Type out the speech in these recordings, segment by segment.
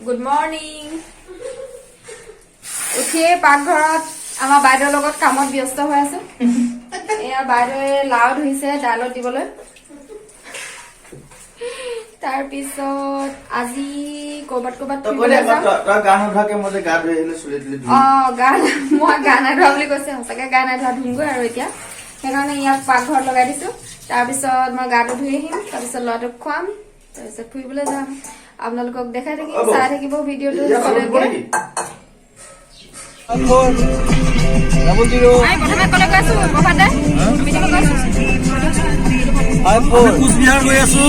Good morning. উঠিয়ে পাকঘৰত আমাৰ বাইদেউৰ লগত কামত ব্যস্ত হৈ আছো। এয়া বাইদেৱে লাও ধুইছে দাইলত দিবলৈ। তাৰপিছত আজি কৰবাত কৰবাত তই কৈ দে ফুৰিবলৈ আকৌ, যাম। তই গা নোধোৱাকে মই যে গা ধুই আহিলো, চুলি তুলি ধুই। অ, মই গা নাই ধোৱা বুলি কৈছে। সঁচাকে গা নাই ধোৱা, ধুমগৈ আৰু এতিয়া। সেইকাৰণে ইয়াক পাকঘৰত লগাই দিছো। তাৰপিছত মই গাটো ধুই আহিম, তাৰপিছত ল'ৰাটোক খুৱাম, তাৰপিছত ফুৰিবলৈ যাম। আপোনালোকক দেখাই থাকিম। অ, বৌ। চাই থাকিব ভিডিঅ'টো ইয়াক খাব দিব শেষলৈকে। নেকি? 00। আমি প্ৰথমে ক'লে গৈ আছো প্ৰভাত দা? আমি ক'লে গৈ আছো? 5 4। আমি কোচবিহাৰ গৈ আছো,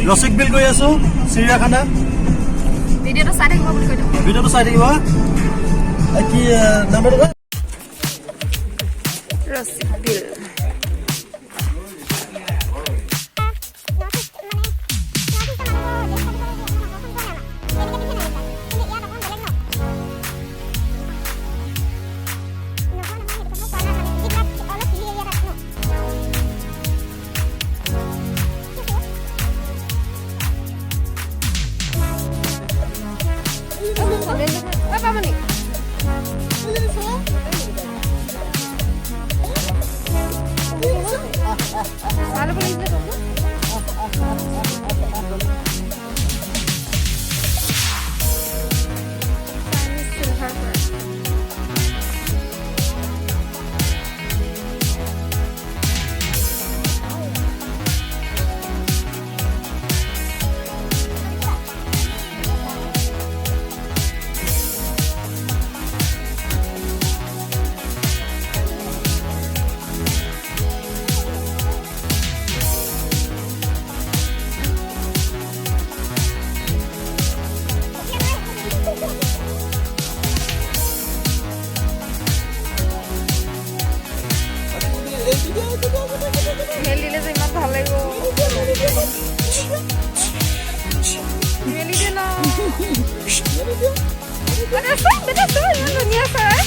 ৰচিকবিল গৈ আছো, চিৰিয়াখানা। ভিডিঅ'টো চাই থাকিব বুলি কৈ দিওঁ। ভিডিঅ'টো চাই থাকিবা। কি নাম্বাৰটো কোৱা। ৰচিকবিল। ঐ পামনি, চাহ ল'ব লাগিছিলে তোক। Chinese silver পৰা। মেলি দিলে যে ইমান ভাল লাগিব। মেলি দে ন। বেটা চা, বেটা চা, ইমান ধুনীয়া চৰাই।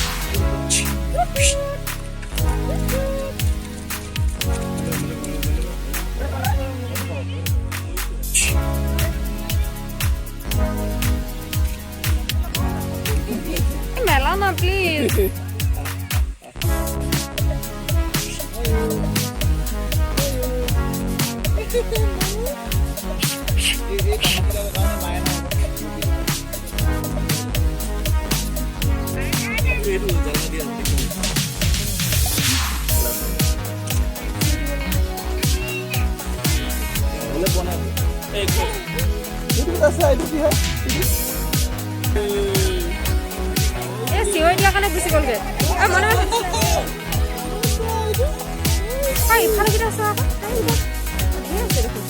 এই মেলা না, প্লিজ। আছে, এইটো কি হয়? এই চিঞৰি দিয়াৰ কাৰণে গুচি গ'লগৈ। ঐ, মনে মনে ঐ, ইফালে কেইটা আছে আকৌ। ধেৰ আছে দেখোন।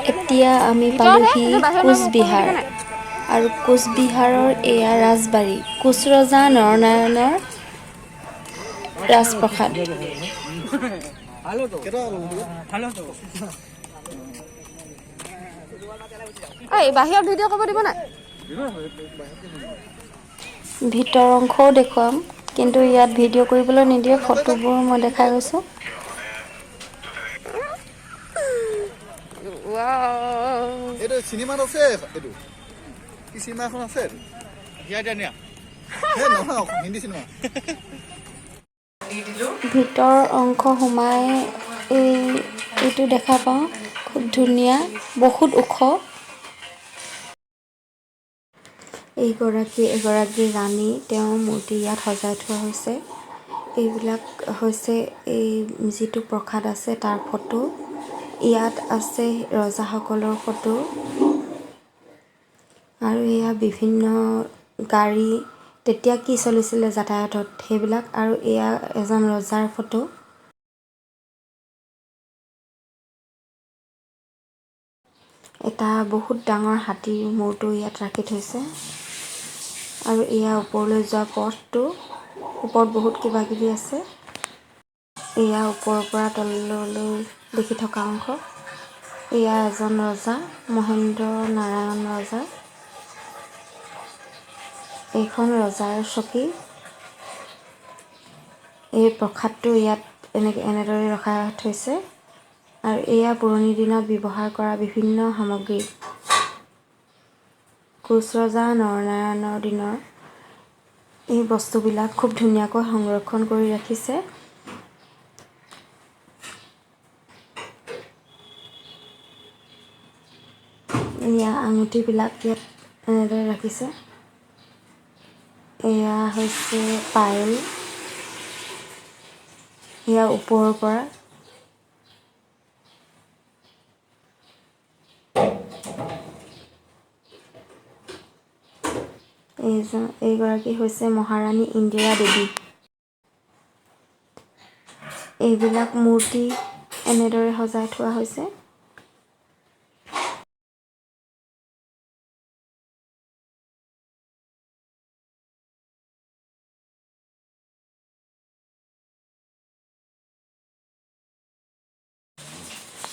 এতিয়া আমি পালোহি কোচবিহাৰ আৰু কোচবিহাৰৰ এয়া ৰাজবাৰী, কোচ ৰজা নৰনাৰায়ণৰ ৰাজপ্ৰসাদ। ঐ, বাহিৰত ভিডিঅ' কৰিব দিব নাই? ভিতৰ অংশও দেখুৱাম, কিন্তু ইয়াত ভিডিঅ' কৰিবলৈ নিদিয়ে। ফটোবোৰ মই দেখাই গৈছোঁ। Wow. এইটো চিনেমাত আছে। এইটো কি চিনেমা এখন আছে এইটো? সেই নহয়, হিন্দী চিনেমা। ভিতৰ অংশ সোমাই এইটো দেখা পাওঁ, খুব ধুনীয়া, বহুত ওখ। এইগৰাকী এগৰাকী ৰাণী, তেওঁৰ মূৰ্তি ইয়াত সজাই থোৱা হৈছে। এইবিলাক হৈছে এই যিটো প্ৰসাদ আছে তাৰ ফটো। ইয়াত আছে ৰজাসকলৰ ফটো আৰু এয়া বিভিন্ন গাড়ী, তেতিয়া কি চলিছিলে যাতায়াতত সেইবিলাক। আৰু এয়া এজন ৰজাৰ ফটো। এটা বহুত ডাঙৰ হাতীৰ মূৰটো ইয়াত ৰাখি থৈছে। আৰু এয়া ওপৰলৈ যোৱা পথটো, ওপৰত বহুত কিবা কিবি আছে। এয়া ওপৰৰ পৰা তললৈ দেখি থকা অংশ। এয়া এজন ৰজা, মহেন্দ্ৰ নাৰায়ণ ৰজা। এইখন ৰজাৰ চকী। এই প্ৰসাদটো ইয়াত এনেকৈ এনেদৰে ৰখা থৈছে। আৰু এয়া পুৰণি দিনত ব্যৱহাৰ কৰা বিভিন্ন সামগ্ৰী। কোচ ৰজা নৰনাৰায়ণৰ দিনৰ এই বস্তুবিলাক খুব ধুনীয়াকৈ সংৰক্ষণ কৰি ৰাখিছে। এয়া আঙুঠিবিলাক ইয়াত এনেদৰে ৰাখিছে। এয়া হৈছে পায়েল। এয়া ওপৰৰ পৰা। এইগৰাকী হৈছে মহাৰাণী ইন্দিৰা দেৱী। এইবিলাক মূৰ্তি এনেদৰে সজাই থোৱা হৈছে।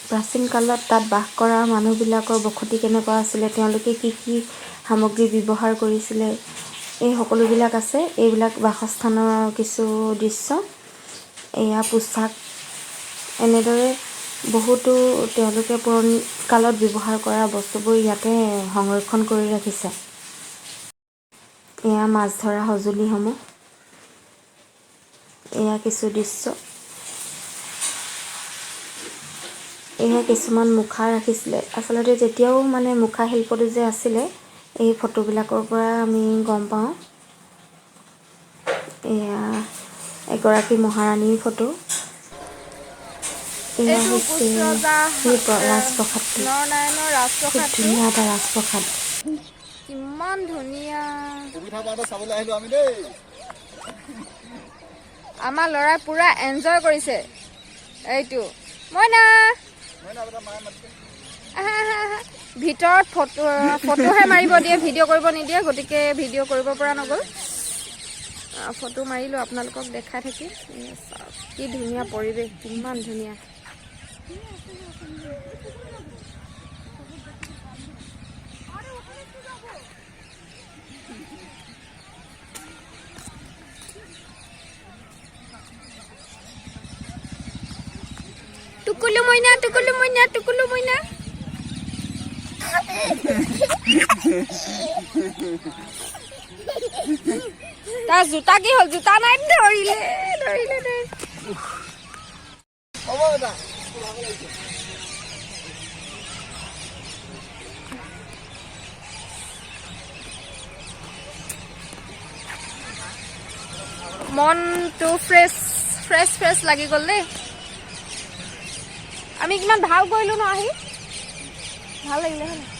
প্ৰাচীন কালত তাত বাস কৰা মানুহবিলাকৰ বসতি কেনেকুৱা আছিলে, তেওঁলোকে কি কি সামগ্ৰী ব্যৱহাৰ কৰিছিলে, এই সকলোবিলাক আছে। এইবিলাক বাসস্থানৰ কিছু দৃশ্য। এয়া পোচাক। এনেদৰে বহুতো তেওঁলোকে পুৰণি কালত ব্যৱহাৰ কৰা বস্তুবোৰ ইয়াতে সংৰক্ষণ কৰি ৰাখিছে। এয়া মাছ ধৰা সঁজুলিসমূহ। এয়া কিছু দৃশ্য। এয়া কিছুমান মুখা ৰাখিছিলে। আচলতে তেতিয়াও মানে মুখা শিল্পটো যে আছিলে, এই ফটোবিলাকৰ পৰা আমি গম পাওঁ। এয়া এগৰাকী মহাৰাণীৰ ফটো। এয়া এইটো হৈছে কোচ ৰজা সেই ৰাজপ্ৰসাদটো। নৰনাৰায়ণৰ খুব ৰাজপ্ৰসাদটো। ধুনীয়া এটা ৰাজপ্ৰসাদ। কিমান ধুনীয়া। সুবিধা পাওঁতে চাবলৈ আহিলো আমি দেই। আমাৰ ল'ৰাই পুৰা এনজয় কৰিছে। এইটো মইনা, আহা, আহা, আহা। ভিতৰত ফটোহে মাৰিব দিয়ে, ভিডিঅ' কৰিব নিদিয়ে, গতিকে ভিডিঅ' কৰিব পৰা নগ'ল। ফটো মাৰিলোঁ, আপোনালোকক দেখাই থাকিম। এয়া চাওক, কি ধুনীয়া পৰিৱেশ, কিমান ধুনীয়া। টুকুলু মইনা, টুকুলু মইনা, টুকুলু মইনা। তাৰ জোতা কি হ'ল? জোতা নাই, ধৰিলে ধৰিলে ধৰিলে। হ'ব বেটা। মনটো ফ্ৰেছ ফ্ৰেছ ফ্ৰেছ লাগি গ'ল দেই। আমি কিমান ভাল কৰিলো ন আহি, ভাল লাগিলে হয় নাই?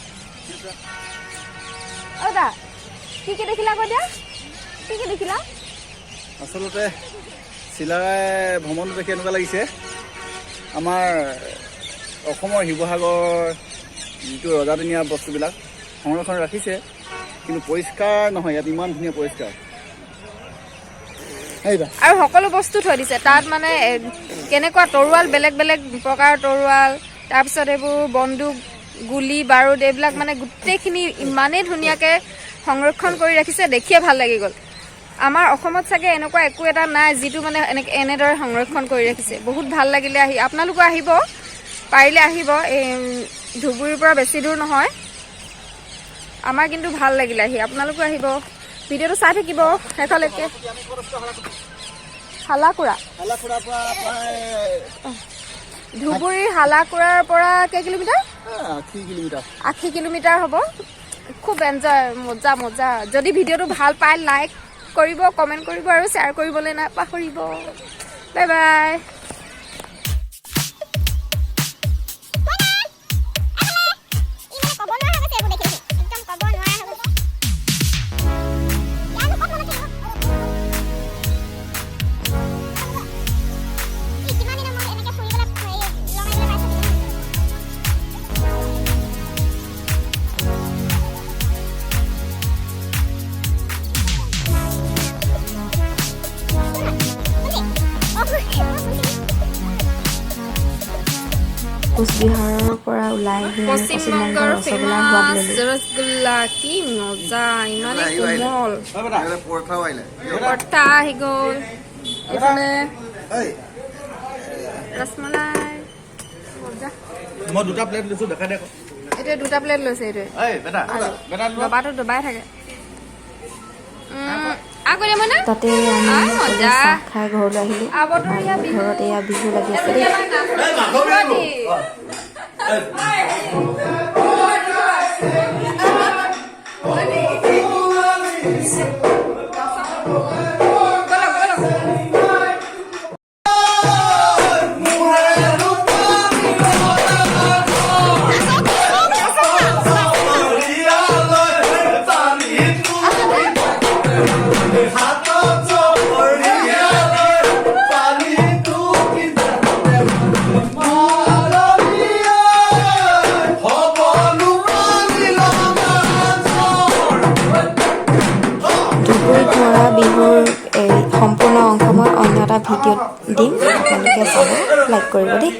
অ দা, কি কি দেখিলা আকৌ এতিয়া? কি কি দেখিলা? আচলতে চিলাৰায় ভ্ৰমণটো দেখি এনেকুৱা লাগিছে, আমাৰ অসমৰ শিৱসাগৰ যিটো ৰজাদিনীয়া বস্তুবিলাক সংৰক্ষণ ৰাখিছে, কিন্তু পৰিষ্কাৰ নহয়। ইয়াত ইমান ধুনীয়া পৰিষ্কাৰ। সেইটা। আৰু সকলো বস্তু থৈ দিছে তাত, মানে কেনেকুৱা তৰোৱাল, বেলেগ বেলেগ প্ৰকাৰৰ তৰোৱাল, তাৰপিছত এইবোৰ বন্দুক, গুলী বাৰুদ, এইবিলাক মানে গোটেইখিনি ইমানেই ধুনীয়াকে সংৰক্ষণ কৰি ৰাখিছে, দেখিয়ে ভাল লাগি গ'ল। আমাৰ অসমত চাগে এনেকুৱা একো এটা নাই যিটো মানে এনেকে এনেদৰে সংৰক্ষণ কৰি ৰাখিছে। বহুত ভাল লাগিলে আহি। আপোনালোকো আহিব পাৰিলে আহিব, এই ধুবুৰীৰ পৰা বেছি দূৰ নহয়। আমাৰ কিন্তু ভাল লাগিলে আহি, আপোনালোকো আহিব। ভিডিঅ'টো চাই থাকিব শেষলৈকে। হালাকুৰা। হালাকুৰাৰ পৰা প্ৰায় ধুবুৰীৰ হালাকুৰাৰ পৰা কেই কিলোমিটাৰ? 80 কিলোমিটাৰ। 80 কিলোমিটাৰ হ'ব। খুব এনজয়, মজা মজা। যদি ভিডিঅ'টো ভাল পায় লাইক কৰিব, কমেণ্ট কৰিব আৰু শ্বেয়াৰ কৰিবলৈ নাপাহৰিব। Bye bye. ই মানে ক'ব নোৱাৰা হৈ গৈছে এইবোৰ দেখি দেখি, একদম ক'ব নোৱাৰা হৈ গৈছে। ইয়াৰনো ক'ত মনত থাকিব? ই কিমান দিনৰ মূৰত এনেকে ফুৰিবলৈ, এই লং মাৰিবলৈ পাইছো। ওলাই আহি আমি পশ্চিমবংগৰ পশ্চিমবংগৰ ৰসগোল্লাৰ সোৱাদ ফেমাছ ল'লোঁ। ৰসগোল্লা, কি মজা, ইমানেই কোমল। পৰঠাও আহিলে। পৰঠা আহি গ'ল, এইফালে ৰসমলাই, মজা। মই দুটা প্লেট লৈছো, দেখাই দে। এইটোৱে দুটা প্লেট লৈছে এইটোৱে। এই বেটা, বেটা, লোৱা। দবাটো দবাই থাকে। আকৌ দিয়া মানে তাতে আমি আই, মজা। চাহ খাই ঘৰলৈ আহিলোঁ। আবতৰীয়া আৰু বিহু। ঘৰত এয়া বিহু লাগি আছে দেই। দেই। ব'লক, ব'লক। ধুবুৰীত মৰা বিহুৰ এই সম্পূৰ্ণ অংশ মই অন্য এটা ভিডিঅ'ত দিম, আপোনালোকে চাব, লাইক কৰিব দেই।